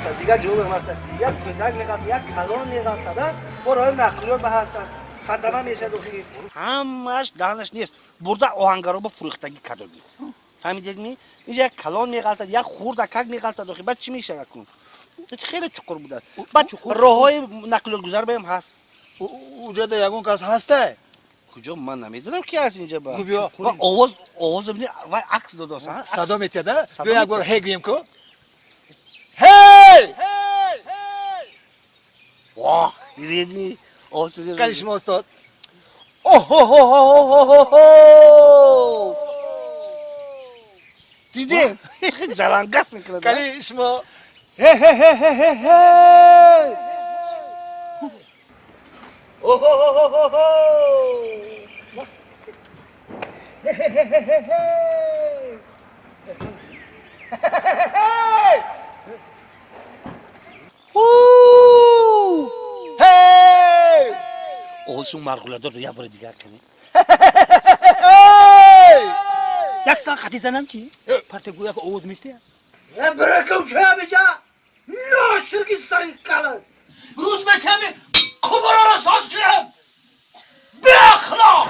ҳаст, дигар ҷо ҳам ҳаст. Як кӯдак меғалта, як калон меғалтад, бо роҳи нақлиёт ба ҳастанд, садама мешад. Охи, ҳамааш даҳнаш нест, бурда оҳангароба фурӯхтагӣ кадоги, фаҳмидедми? Инҷа як калон меғалтад, як хурдакак меғалтад. Охи, баъд чӣ мешавад? Кун, хеле чуқур будааст. Баъд роҳҳои нақлиётгузар баам ҳаст. Уҷода ягон кас ҳастай? Куҷо? Ман намедонам, ки аст инҷа. Ба овоз, овоз, вай акс додост. Садо метиҳада. Биё, як бор ҳе гӯем ку. Ҳей! Воҳ, дидедми? Овоз. Кани шумо, устод. Оҳоҳоҳоҳоҳо, дидед, ҷарангас мекунад. Кани шумо. Ҳе-ҳе-ҳе-ҳе-ҳе! Оҳоҳоҳоҳо! Ҳе-ҳе-ҳе-ҳе! Ҳей! Овозшон марғуладор. Як бори дигар кани. Як сан хати занам чи? Парте гӯяк овоз мештия. Бракам ча беҷа? Ноширки сари кала. Рӯз меками кубароро соз кунам. Беахлоқ!